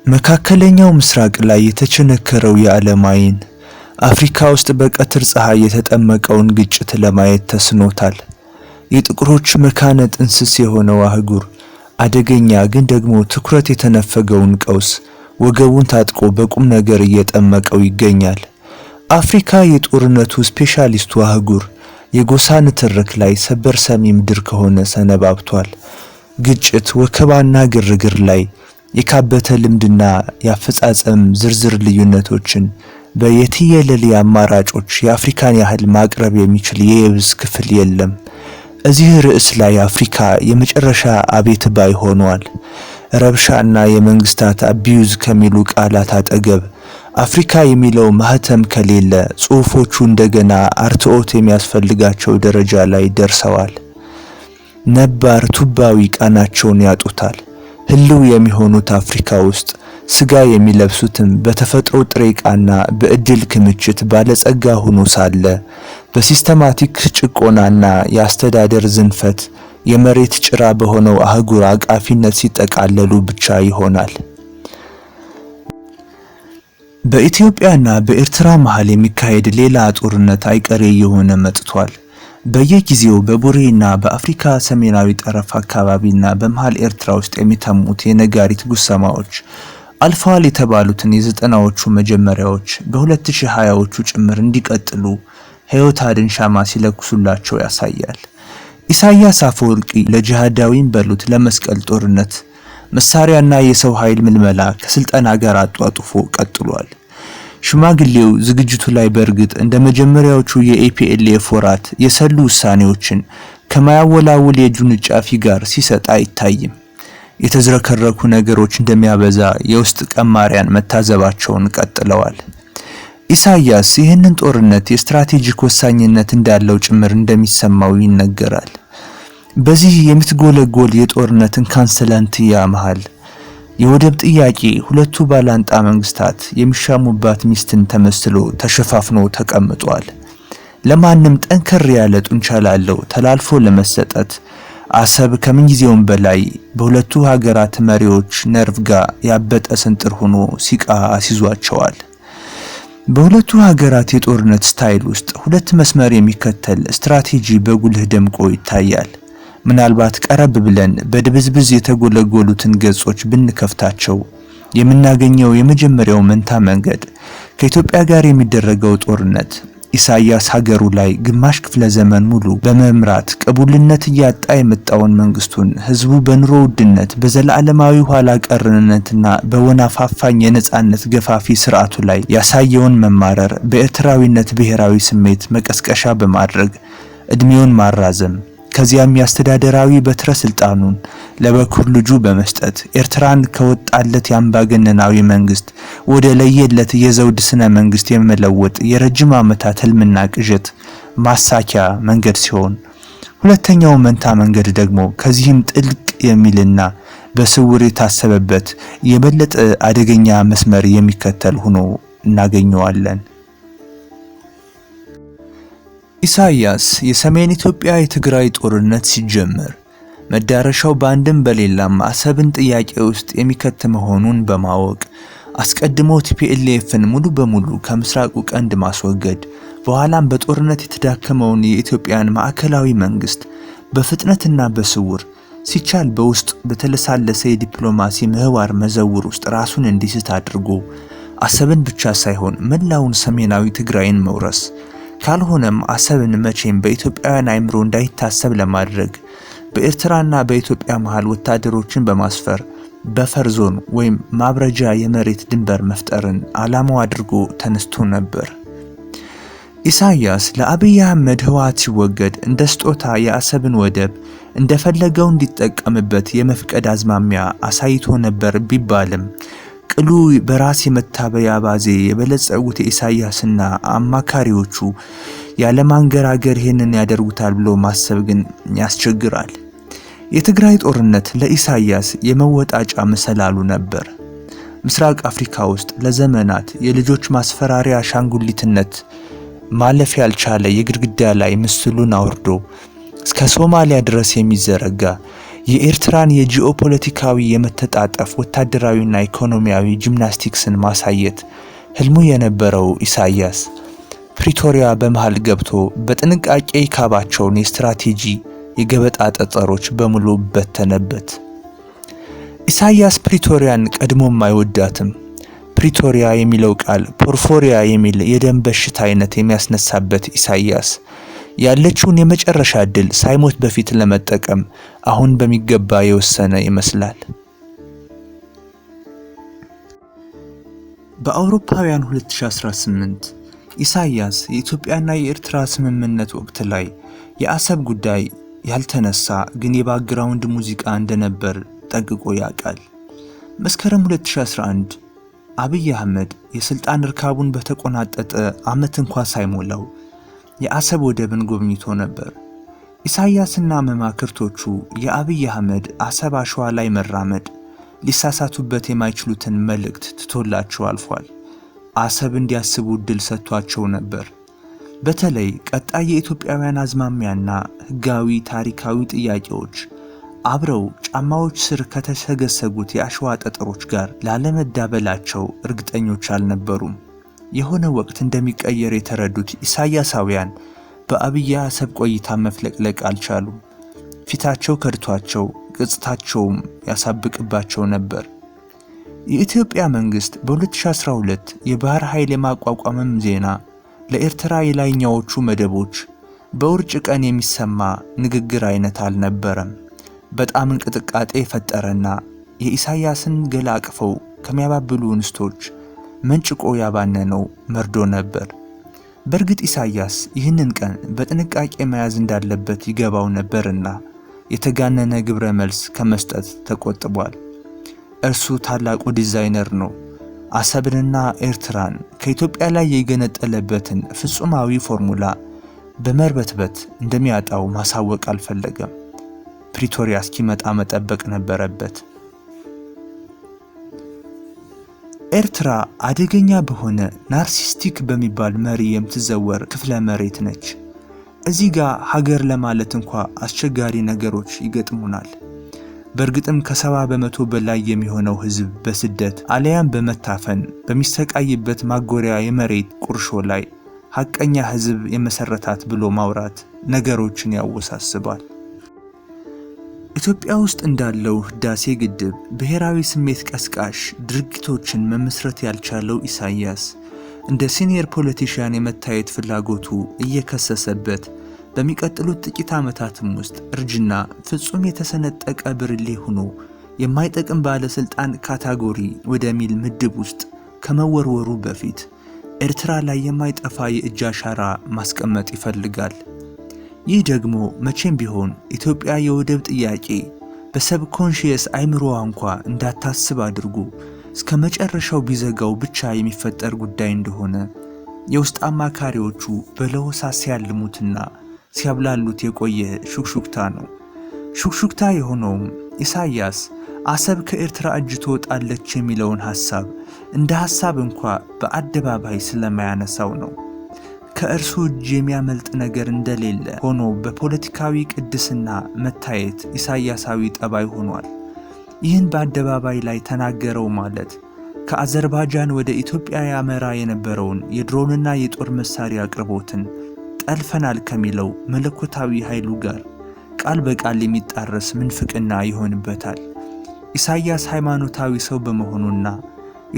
መካከለኛው ምስራቅ ላይ የተቸነከረው የዓለም አይን አፍሪካ ውስጥ በቀትር ፀሐይ የተጠመቀውን ግጭት ለማየት ተስኖታል። የጥቁሮች መካነ ጥንስስ የሆነው አህጉር አደገኛ ግን ደግሞ ትኩረት የተነፈገውን ቀውስ ወገቡን ታጥቆ በቁም ነገር እየጠመቀው ይገኛል። አፍሪካ የጦርነቱ ስፔሻሊስቱ አህጉር የጎሳ ንትርክ ላይ ሰበር ሰሚ ምድር ከሆነ ሰነባብቷል። ግጭት፣ ወከባና ግርግር ላይ የካበተ ልምድና የአፈጻጸም ዝርዝር ልዩነቶችን በየትየለሌ አማራጮች የአፍሪካን ያህል ማቅረብ የሚችል የየብስ ክፍል የለም። እዚህ ርዕስ ላይ አፍሪካ የመጨረሻ አቤት ባይ ሆኗል። ረብሻና የመንግስታት abuse ከሚሉ ቃላት አጠገብ አፍሪካ የሚለው ማህተም ከሌለ ጽሑፎቹ እንደገና አርትዖት የሚያስፈልጋቸው ደረጃ ላይ ደርሰዋል። ነባር ቱባዊ ቃናቸውን ያጡታል። ህልው የሚሆኑት አፍሪካ ውስጥ ስጋ የሚለብሱትም በተፈጥሮ ጥሬ ዕቃና በእድል ክምችት ባለጸጋ ሆኖ ሳለ በ systematic ጭቆናና የአስተዳደር ዝንፈት የመሬት ጭራ በሆነው አህጉር አቃፊነት ሲጠቃለሉ ብቻ ይሆናል። በኢትዮጵያና በኤርትራ መሃል የሚካሄድ ሌላ ጦርነት አይቀሬ እየሆነ መጥቷል። በየጊዜው በቡሬና በአፍሪካ ሰሜናዊ ጠረፍ አካባቢና በመሃል ኤርትራ ውስጥ የሚተሙት የነጋሪት ጉሰማዎች አልፈዋል የተባሉትን የ90ዎቹ መጀመሪያዎች በ2020ዎቹ ጭምር እንዲቀጥሉ ሕይወት አድን ሻማ ሲለኩሱላቸው ያሳያል። ኢሳያስ አፈወርቂ ለጂሃዳዊም በሉት ለመስቀል ጦርነት መሳሪያና የሰው ኃይል ምልመላ ከስልጠና ጋር አጧጡፎ ቀጥሏል። ሽማግሌው ዝግጅቱ ላይ በእርግጥ እንደ መጀመሪያዎቹ የ EPLF ወራት የሰሉ ውሳኔዎችን ከማያወላውል የእጁን ጫፊ ጋር ሲሰጥ አይታይም። የተዝረከረኩ ነገሮች እንደሚያበዛ የውስጥ ቀማሪያን መታዘባቸውን ቀጥለዋል። ኢሳያስ ይህንን ጦርነት የስትራቴጂክ ወሳኝነት እንዳለው ጭምር እንደሚሰማው ይነገራል። በዚህ የምትጎለጎል የጦርነት እንካንሰላንትያ መሃል የወደብ ጥያቄ ሁለቱ ባላንጣ መንግስታት የሚሻሙባት ሚስትን ተመስሎ ተሸፋፍኖ ተቀምጧል። ለማንም ጠንከር ያለ ጡንቻ ላለው ተላልፎ ለመሰጠት አሰብ ከምንጊዜውም በላይ በሁለቱ ሀገራት መሪዎች ነርቭ ጋር ያበጠ ስንጥር ሆኖ ሲቃ አስይዟቸዋል። በሁለቱ ሀገራት የጦርነት style ውስጥ ሁለት መስመር የሚከተል ስትራቴጂ በጉልህ ደምቆ ይታያል። ምናልባት ቀረብ ብለን በድብዝብዝ የተጎለጎሉትን ገጾች ብንከፍታቸው የምናገኘው የመጀመሪያው መንታ መንገድ ከኢትዮጵያ ጋር የሚደረገው ጦርነት ኢሳያስ ሀገሩ ላይ ግማሽ ክፍለ ዘመን ሙሉ በመምራት ቅቡልነት እያጣ የመጣውን መንግስቱን ህዝቡ በኑሮ ውድነት፣ በዘላለማዊ ኋላ ቀርነትና በወናፋፋኝ የነጻነት ገፋፊ ስርዓቱ ላይ ያሳየውን መማረር በኤርትራዊነት ብሔራዊ ስሜት መቀስቀሻ በማድረግ እድሜውን ማራዘም፣ ከዚያም የአስተዳደራዊ በትረ ስልጣኑን ለበኩር ልጁ በመስጠት ኤርትራን ከወጣለት የአምባገነናዊ መንግስት ወደ ለየለት የዘውድ ስነ መንግስት የመለወጥ የረጅም ዓመታት ህልምና ቅዠት ማሳኪያ መንገድ ሲሆን፣ ሁለተኛው መንታ መንገድ ደግሞ ከዚህም ጥልቅ የሚልና በስውር የታሰበበት የበለጠ አደገኛ መስመር የሚከተል ሆኖ እናገኘዋለን። ኢሳያስ የሰሜን ኢትዮጵያ የትግራይ ጦርነት ሲጀመር መዳረሻው በአንድም በሌላም አሰብን ጥያቄ ውስጥ የሚከት መሆኑን በማወቅ አስቀድሞ TPLF ን ሙሉ በሙሉ ከምስራቁ ቀንድ ማስወገድ፣ በኋላም በጦርነት የተዳከመውን የኢትዮጵያን ማዕከላዊ መንግስት በፍጥነትና በስውር፣ ሲቻል በውስጥ በተለሳለሰ የዲፕሎማሲ ምህዋር መዘውር ውስጥ ራሱን እንዲስት አድርጎ አሰብን ብቻ ሳይሆን መላውን ሰሜናዊ ትግራይን መውረስ፣ ካልሆነም አሰብን መቼም በኢትዮጵያውያን አይምሮ እንዳይታሰብ ለማድረግ በኤርትራና በኢትዮጵያ መሃል ወታደሮችን በማስፈር buffer zone ወይም ማብረጃ የመሬት ድንበር መፍጠርን ዓላማው አድርጎ ተነስቶ ነበር። ኢሳያስ ለአብይ አህመድ ህወሓት ሲወገድ እንደ ስጦታ የአሰብን ወደብ እንደፈለገው እንዲጠቀምበት የመፍቀድ አዝማሚያ አሳይቶ ነበር ቢባልም፣ ቅሉ በራስ የመታበይ አባዜ የበለጸጉት የኢሳያስና አማካሪዎቹ ያለማንገራገር ይህንን ያደርጉታል ብሎ ማሰብ ግን ያስቸግራል። የትግራይ ጦርነት ለኢሳያስ የመወጣጫ መሰላሉ ነበር። ምስራቅ አፍሪካ ውስጥ ለዘመናት የልጆች ማስፈራሪያ አሻንጉሊትነት ማለፍ ያልቻለ የግድግዳ ላይ ምስሉን አውርዶ እስከ ሶማሊያ ድረስ የሚዘረጋ የኤርትራን የጂኦፖለቲካዊ የመተጣጠፍ ወታደራዊና ኢኮኖሚያዊ ጂምናስቲክስን ማሳየት ህልሙ የነበረው ኢሳያስ ፕሪቶሪያ በመሃል ገብቶ በጥንቃቄ የካባቸውን የስትራቴጂ የገበጣ ጠጠሮች በሙሉ በተነበት። ኢሳያስ ፕሪቶሪያን ቀድሞም አይወዳትም። ፕሪቶሪያ የሚለው ቃል porphyria የሚል የደም በሽታ አይነት የሚያስነሳበት ኢሳያስ ያለችውን የመጨረሻ እድል ሳይሞት በፊት ለመጠቀም አሁን በሚገባ የወሰነ ይመስላል። በአውሮፓውያን 2018 ኢሳያስ የኢትዮጵያና የኤርትራ ስምምነት ወቅት ላይ የአሰብ ጉዳይ ያልተነሳ ግን የ background ሙዚቃ እንደነበር ጠንቅቆ ያውቃል። መስከረም 2011 አብይ አህመድ የስልጣን እርካቡን በተቆናጠጠ ዓመት እንኳ ሳይሞላው የአሰብ ወደብን ጎብኝቶ ነበር። ኢሳያስና መማክርቶቹ የአብይ አህመድ አሰብ አሸዋ ላይ መራመድ ሊሳሳቱበት የማይችሉትን መልእክት ትቶላቸው አልፏል። አሰብ እንዲያስቡ እድል ሰጥቷቸው ነበር። በተለይ ቀጣይ የኢትዮጵያውያን አዝማሚያና ሕጋዊ ታሪካዊ ጥያቄዎች አብረው ጫማዎች ስር ከተሰገሰጉት የአሸዋ ጠጠሮች ጋር ላለመዳበላቸው እርግጠኞች አልነበሩም። የሆነ ወቅት እንደሚቀየር የተረዱት ኢሳያሳውያን በአብይ አሰብ ቆይታ መፍለቅለቅ አልቻሉም። ፊታቸው ከድቷቸው ገጽታቸውም ያሳብቅባቸው ነበር። የኢትዮጵያ መንግስት በ2012 የባህር ኃይል የማቋቋምም ዜና ለኤርትራ የላይኛዎቹ መደቦች በውርጭ ቀን የሚሰማ ንግግር አይነት አልነበረም። በጣም እንቅጥቃጤ የፈጠረና የኢሳያስን ገላ አቅፈው ከሚያባብሉ እንስቶች መንጭቆ ያባነነው መርዶ ነበር። በእርግጥ ኢሳያስ ይህንን ቀን በጥንቃቄ መያዝ እንዳለበት ይገባው ነበርና የተጋነነ ግብረ መልስ ከመስጠት ተቆጥቧል። እርሱ ታላቁ ዲዛይነር ነው። አሰብንና ኤርትራን ከኢትዮጵያ ላይ የገነጠለበትን ፍጹማዊ ፎርሙላ በመርበትበት እንደሚያጣው ማሳወቅ አልፈለገም። ፕሪቶሪያ እስኪመጣ መጠበቅ ነበረበት። ኤርትራ አደገኛ በሆነ narcissistic በሚባል መሪ የምትዘወር ክፍለ መሬት ነች። እዚህ ጋር ሀገር ለማለት እንኳ አስቸጋሪ ነገሮች ይገጥሙናል። በእርግጥም ከ70% በላይ የሚሆነው ሕዝብ በስደት አሊያም በመታፈን በሚሰቃይበት ማጎሪያ የመሬት ቁርሾ ላይ ሀቀኛ ሕዝብ የመሰረታት ብሎ ማውራት ነገሮችን ያወሳስባል። ኢትዮጵያ ውስጥ እንዳለው ህዳሴ ግድብ ብሔራዊ ስሜት ቀስቃሽ ድርጊቶችን መመስረት ያልቻለው ኢሳያስ እንደ senior politician የመታየት ፍላጎቱ እየከሰሰበት በሚቀጥሉት ጥቂት ዓመታትም ውስጥ እርጅና ፍጹም የተሰነጠቀ ብርሌ ሆኖ የማይጠቅም ባለስልጣን category ወደሚል ምድብ ውስጥ ከመወርወሩ በፊት ኤርትራ ላይ የማይጠፋ የእጅ አሻራ ማስቀመጥ ይፈልጋል። ይህ ደግሞ መቼም ቢሆን ኢትዮጵያ የወደብ ጥያቄ በ subconscious አይምሮዋ እንኳ እንዳታስብ አድርጎ እስከ መጨረሻው ቢዘጋው ብቻ የሚፈጠር ጉዳይ እንደሆነ የውስጥ አማካሪዎቹ በለሆሳስ ሲያልሙትና ሲያብላሉት የቆየ ሹክሹክታ ነው። ሹክሹክታ የሆነውም ኢሳያስ አሰብ ከኤርትራ እጅ ትወጣለች የሚለውን ሐሳብ እንደ ሐሳብ እንኳ በአደባባይ ስለማያነሳው ነው። ከእርሱ እጅ የሚያመልጥ ነገር እንደሌለ ሆኖ በፖለቲካዊ ቅድስና መታየት ኢሳያሳዊ ጠባይ ሆኗል። ይህን በአደባባይ ላይ ተናገረው ማለት ከአዘርባይጃን ወደ ኢትዮጵያ ያመራ የነበረውን የድሮንና የጦር መሳሪያ አቅርቦትን ጠልፈናል ከሚለው መለኮታዊ ኃይሉ ጋር ቃል በቃል የሚጣረስ ምንፍቅና ይሆንበታል። ኢሳያስ ሃይማኖታዊ ሰው በመሆኑና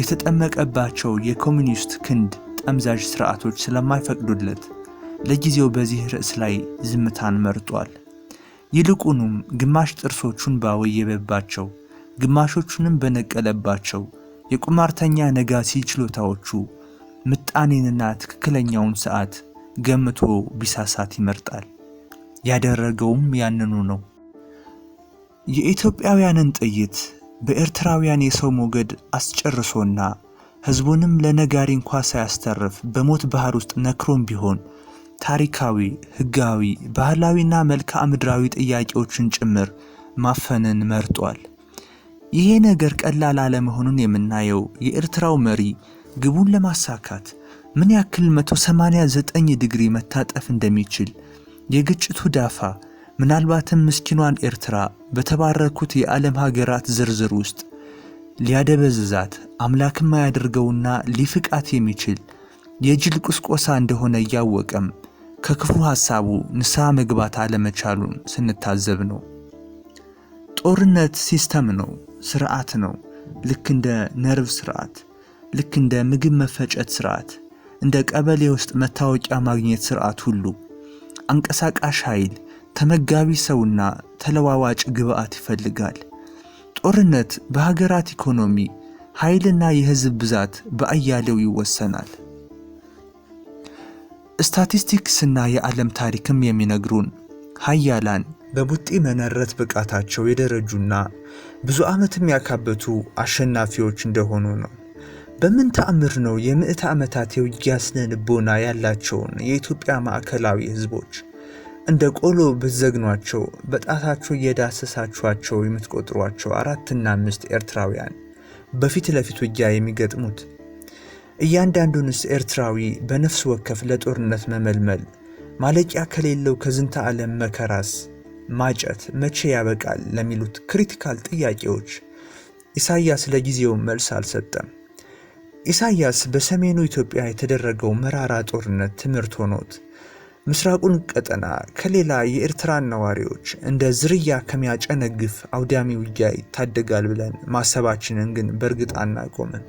የተጠመቀባቸው የኮሚኒስት ክንድ ጠምዛዥ ስርዓቶች ስለማይፈቅዱለት ለጊዜው በዚህ ርዕስ ላይ ዝምታን መርጧል። ይልቁንም ግማሽ ጥርሶቹን ባወየበባቸው ግማሾቹንም በነቀለባቸው የቁማርተኛ ነጋሲ ችሎታዎቹ ምጣኔንና ትክክለኛውን ሰዓት ገምቶ ቢሳሳት ይመርጣል። ያደረገውም ያንኑ ነው። የኢትዮጵያውያንን ጥይት በኤርትራውያን የሰው ሞገድ አስጨርሶና ሕዝቡንም ለነጋሪ እንኳ ሳያስተርፍ በሞት ባህር ውስጥ ነክሮም ቢሆን ታሪካዊ፣ ሕጋዊ፣ ባህላዊና መልክዓ ምድራዊ ጥያቄዎችን ጭምር ማፈንን መርጧል። ይሄ ነገር ቀላል አለመሆኑን የምናየው የኤርትራው መሪ ግቡን ለማሳካት ምን ያክል 189 ዲግሪ መታጠፍ እንደሚችል የግጭቱ ዳፋ ምናልባትም ምስኪኗን ኤርትራ በተባረኩት የዓለም ሀገራት ዝርዝር ውስጥ ሊያደበዝዛት፣ አምላክም አያደርገውና ሊፍቃት የሚችል የጅል ቁስቆሳ እንደሆነ እያወቀም ከክፉ ሐሳቡ ንስሐ መግባት አለመቻሉን ስንታዘብ ነው። ጦርነት system ነው፣ ስርዓት ነው። ልክ እንደ ነርቭ ስርዓት፣ ልክ እንደ ምግብ መፈጨት ስርዓት፣ እንደ ቀበሌ ውስጥ መታወቂያ ማግኘት ስርዓት ሁሉ አንቀሳቃሽ ኃይል፣ ተመጋቢ ሰውና ተለዋዋጭ ግብአት ይፈልጋል። ጦርነት በሀገራት ኢኮኖሚ፣ ኃይልና የህዝብ ብዛት በአያሌው ይወሰናል። ስታቲስቲክስና የዓለም ታሪክም የሚነግሩን ሀያላን በቡጢ መነረት ብቃታቸው የደረጁና ብዙ ዓመትም ያካበቱ አሸናፊዎች እንደሆኑ ነው። በምን ተአምር ነው የምዕተ ዓመታት የውጊያ ስነ ልቦና ያላቸውን የኢትዮጵያ ማዕከላዊ ህዝቦች እንደ ቆሎ ብትዘግኗቸው በጣታቸው እየዳሰሳችኋቸው የምትቆጥሯቸው 4ና 5 ኤርትራውያን በፊት ለፊት ውጊያ የሚገጥሙት? እያንዳንዱንስ ኤርትራዊ በነፍስ ወከፍ ለጦርነት መመልመል ማለቂያ ከሌለው ከዝንተ ዓለም መከራስ ማጨት መቼ ያበቃል ለሚሉት critical ጥያቄዎች ኢሳያስ ለጊዜው መልስ አልሰጠም። ኢሳያስ በሰሜኑ ኢትዮጵያ የተደረገው መራራ ጦርነት ትምህርት ሆኖት ምስራቁን ቀጠና ከሌላ የኤርትራን ነዋሪዎች እንደ ዝርያ ከሚያጨነግፍ አውዳሚ ውጊያ ይታደጋል ብለን ማሰባችንን ግን በእርግጥ አናቆምም።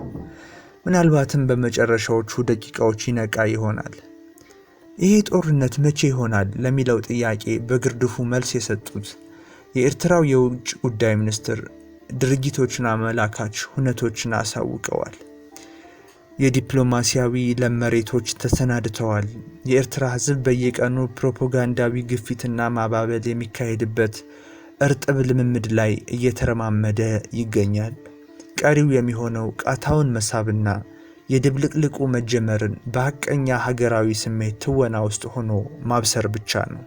ምናልባትም በመጨረሻዎቹ ደቂቃዎች ይነቃ ይሆናል። ይሄ ጦርነት መቼ ይሆናል ለሚለው ጥያቄ በግርድፉ መልስ የሰጡት የኤርትራው የውጭ ጉዳይ ሚኒስትር ድርጊቶችን አመላካች ሁነቶችን አሳውቀዋል። የዲፕሎማሲያዊ ለመሬቶች ተሰናድተዋል። የኤርትራ ሕዝብ በየቀኑ ፕሮፓጋንዳዊ ግፊትና ማባበል የሚካሄድበት እርጥብ ልምምድ ላይ እየተረማመደ ይገኛል። ቀሪው የሚሆነው ቃታውን መሳብና የድብልቅልቁ መጀመርን በሐቀኛ ሀገራዊ ስሜት ትወና ውስጥ ሆኖ ማብሰር ብቻ ነው።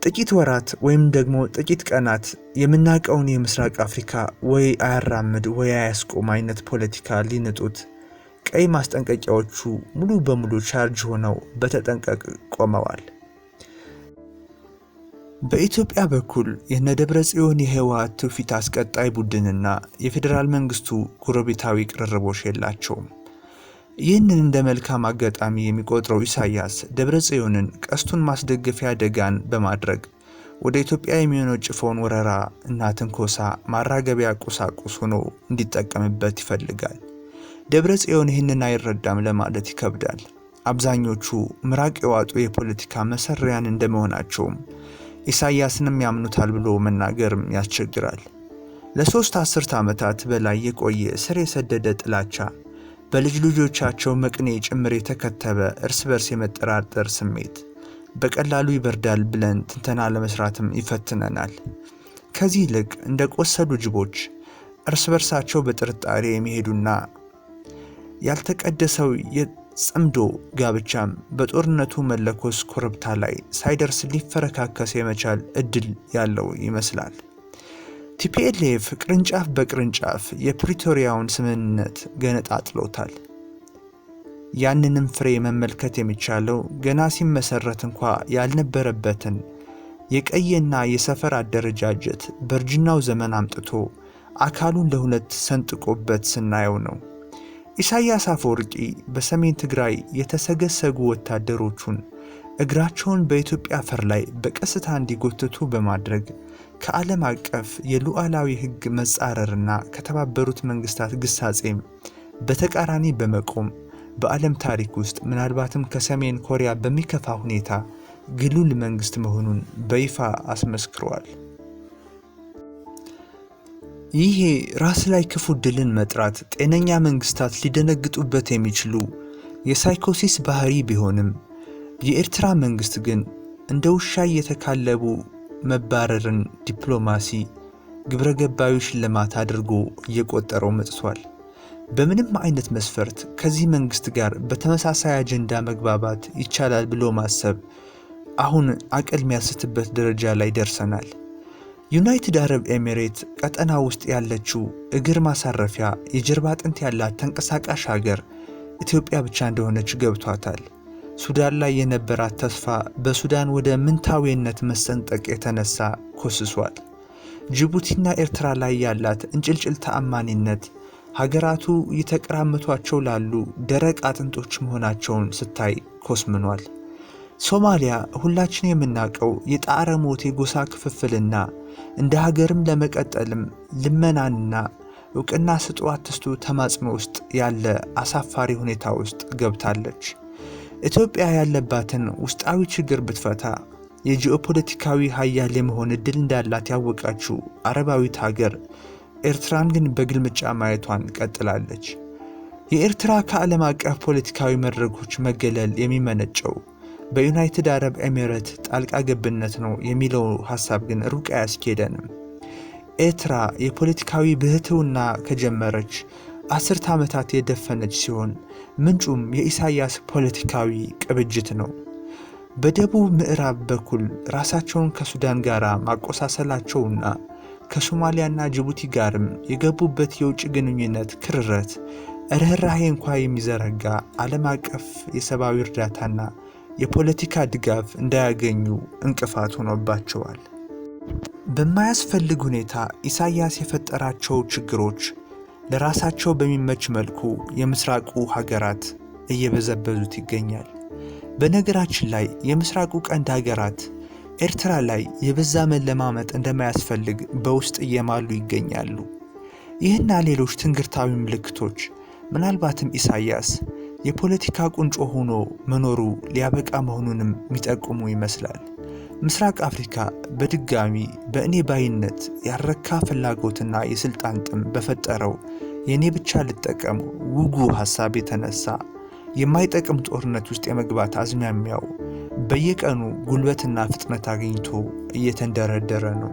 ጥቂት ወራት ወይም ደግሞ ጥቂት ቀናት የምናውቀውን የምስራቅ አፍሪካ ወይ አያራምድ ወይ አያስቆም አይነት ፖለቲካ ሊንጡት ቀይ ማስጠንቀቂያዎቹ ሙሉ በሙሉ ቻርጅ ሆነው በተጠንቀቅ ቆመዋል። በኢትዮጵያ በኩል የነደብረ ጽዮን የህወሓት ትውፊት አስቀጣይ ቡድንና የፌዴራል መንግስቱ ጎረቤታዊ ቅርርቦች የላቸውም። ይህንን እንደ መልካም አጋጣሚ የሚቆጥረው ኢሳያስ ደብረ ጽዮንን ቀስቱን ማስደገፊያ ደጋን በማድረግ ወደ ኢትዮጵያ የሚወነጭፈውን ወረራ እና ትንኮሳ ማራገቢያ ቁሳቁስ ሆኖ እንዲጠቀምበት ይፈልጋል። ደብረ ጽዮን ይህንን አይረዳም ለማለት ይከብዳል። አብዛኞቹ ምራቅ የዋጡ የፖለቲካ መሰሪያን እንደመሆናቸውም ኢሳያስንም ያምኑታል ብሎ መናገርም ያስቸግራል። ለ3 አስርት ዓመታት በላይ የቆየ ስር የሰደደ ጥላቻ፣ በልጅ ልጆቻቸው መቅኔ ጭምር የተከተበ እርስ በርስ የመጠራጠር ስሜት በቀላሉ ይበርዳል ብለን ትንተና ለመስራትም ይፈትነናል። ከዚህ ይልቅ እንደ ቆሰሉ ጅቦች እርስ በርሳቸው በጥርጣሬ የሚሄዱና ያልተቀደሰው የጽምዶ ጋብቻም በጦርነቱ መለኮስ ኮረብታ ላይ ሳይደርስ ሊፈረካከስ የመቻል እድል ያለው ይመስላል። TPLF ቅርንጫፍ በቅርንጫፍ የፕሪቶሪያውን ስምምነት ገነጣጥሎታል። ያንንም ፍሬ መመልከት የሚቻለው ገና ሲመሰረት እንኳ ያልነበረበትን የቀየና የሰፈር አደረጃጀት በእርጅናው ዘመን አምጥቶ አካሉን ለሁለት ሰንጥቆበት ስናየው ነው። ኢሳያስ አፈወርቂ በሰሜን ትግራይ የተሰገሰጉ ወታደሮቹን እግራቸውን በኢትዮጵያ አፈር ላይ በቀስታ እንዲጎትቱ በማድረግ ከዓለም አቀፍ የሉዓላዊ ሕግ መጻረርና ከተባበሩት መንግስታት ግሳጼም በተቃራኒ በመቆም በዓለም ታሪክ ውስጥ ምናልባትም ከሰሜን ኮሪያ በሚከፋ ሁኔታ ግሉል መንግስት መሆኑን በይፋ አስመስክሯል። ይሄ ራስ ላይ ክፉ ድልን መጥራት ጤነኛ መንግስታት ሊደነግጡበት የሚችሉ የሳይኮሲስ ባህሪ ቢሆንም፣ የኤርትራ መንግስት ግን እንደ ውሻ እየተካለቡ መባረርን ዲፕሎማሲ ግብረገባዊ ሽልማት አድርጎ እየቆጠረው መጥቷል። በምንም አይነት መስፈርት ከዚህ መንግስት ጋር በተመሳሳይ አጀንዳ መግባባት ይቻላል ብሎ ማሰብ አሁን አቅል የሚያስትበት ደረጃ ላይ ደርሰናል። ዩናይትድ አረብ ኤሚሬት ቀጠና ውስጥ ያለችው እግር ማሳረፊያ የጀርባ አጥንት ያላት ተንቀሳቃሽ ሀገር ኢትዮጵያ ብቻ እንደሆነች ገብቷታል። ሱዳን ላይ የነበራት ተስፋ በሱዳን ወደ ምንታዊነት መሰንጠቅ የተነሳ ኮስሷል። ጅቡቲና ኤርትራ ላይ ያላት እንጭልጭል ተአማኒነት ሀገራቱ እየተቀራመቷቸው ላሉ ደረቅ አጥንቶች መሆናቸውን ስታይ ኮስምኗል። ሶማሊያ ሁላችን የምናውቀው የጣረ ሞት የጎሳ ክፍፍልና እንደ ሀገርም ለመቀጠልም ልመናና እውቅና ስጡ አትስጡ ተማጽኖ ውስጥ ያለ አሳፋሪ ሁኔታ ውስጥ ገብታለች። ኢትዮጵያ ያለባትን ውስጣዊ ችግር ብትፈታ የጂኦፖለቲካዊ ሀያል የመሆን እድል እንዳላት ያወቃችው አረባዊት ሀገር ኤርትራን ግን በግልምጫ ማየቷን ቀጥላለች። የኤርትራ ከዓለም አቀፍ ፖለቲካዊ መድረኮች መገለል የሚመነጨው በዩናይትድ አረብ ኤሚሬት ጣልቃ ገብነት ነው የሚለው ሀሳብ ግን ሩቅ አያስኬደንም። ኤርትራ የፖለቲካዊ ብህትውና ከጀመረች 10 ዓመታት የደፈነች ሲሆን ምንጩም የኢሳያስ ፖለቲካዊ ቅብጅት ነው። በደቡብ ምዕራብ በኩል ራሳቸውን ከሱዳን ጋር ማቆሳሰላቸውና ከሶማሊያና ጅቡቲ ጋርም የገቡበት የውጭ ግንኙነት ክርረት ርኅራሄ እንኳ የሚዘረጋ ዓለም አቀፍ የሰብአዊ እርዳታና የፖለቲካ ድጋፍ እንዳያገኙ እንቅፋት ሆኖባቸዋል። በማያስፈልግ ሁኔታ ኢሳያስ የፈጠራቸው ችግሮች ለራሳቸው በሚመች መልኩ የምስራቁ ሀገራት እየበዘበዙት ይገኛል። በነገራችን ላይ የምስራቁ ቀንድ ሀገራት ኤርትራ ላይ የበዛ መለማመጥ እንደማያስፈልግ በውስጥ እየማሉ ይገኛሉ። ይህና ሌሎች ትንግርታዊ ምልክቶች ምናልባትም ኢሳያስ የፖለቲካ ቁንጮ ሆኖ መኖሩ ሊያበቃ መሆኑንም የሚጠቁሙ ይመስላል። ምስራቅ አፍሪካ በድጋሚ በእኔ ባይነት ያረካ ፍላጎትና የስልጣን ጥም በፈጠረው የእኔ ብቻ ልጠቀም ውጉ ሀሳብ የተነሳ የማይጠቅም ጦርነት ውስጥ የመግባት አዝማሚያው በየቀኑ ጉልበትና ፍጥነት አግኝቶ እየተንደረደረ ነው።